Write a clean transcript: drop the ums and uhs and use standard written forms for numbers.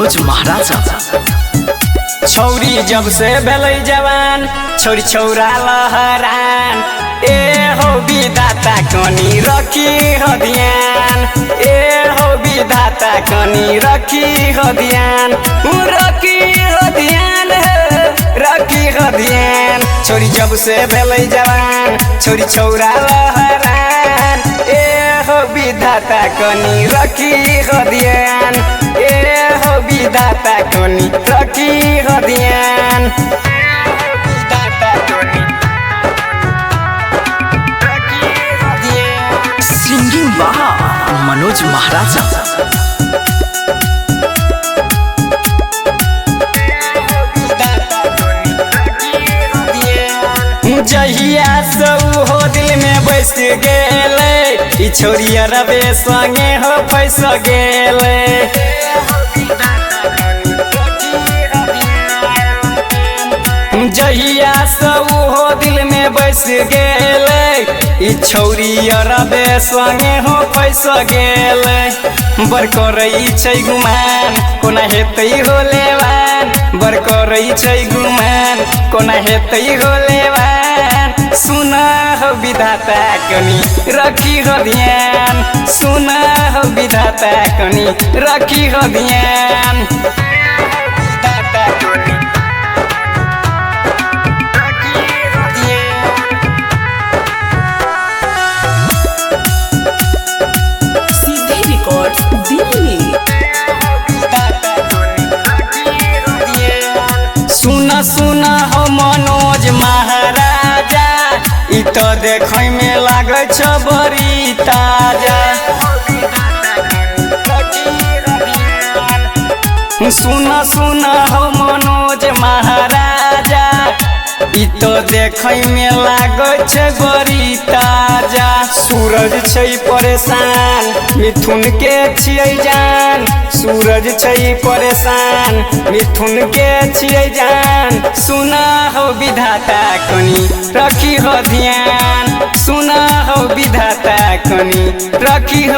मनोज महाराजा। छौरी जब से भेलै जवान, छौरी छौरा लहरान। ए हो विधाता कनी रखी हो ध्यान, ए हो विधाता कनी रखी हो ध्यान, रखी हो ध्यान, रखी हो ध्यान। छौरी जब से भेलै जवान, छौरी छौरा लहरान। ए हो विधाता कनी रखी हो ध्यान, ए हो विधाता कनी रखी हो ध्यान। सिंगिंग बाय मनोज महाराजा। जहिया से हो दिल में बस गेलै, ई छौरिया रबे संगे हो फैस गेलै। जहिया से हो दिल में बस गेलै, ई छौरिया रबे संगे हो फैस गेलै। बर करै छै गुमान कोना हेतै हो लेवान, बर करै छै गुमान कोना हेतै हो लेवान। सुना हो विधाता कनी रखी हो ध्यान, सुना हो विधाता कनी रखी हो ध्यान। सीधे रिकॉर्ड दिल्ली। सुना सुना हो मनोज महाराजा, ई तो देखै में लागै छ बड़ी ताजा। सुना सुना हो मनोज महाराजा, ई तो देखै में लागै छ बड़ी ताजा। सूरज छै परेशान मिथुन के छियै जान, सूरज छै परेशान मिथुन के छियै जान। सुना हो विधाता कनी रखी हो ध्यान, सुना हो विधाता कनी रखी हो।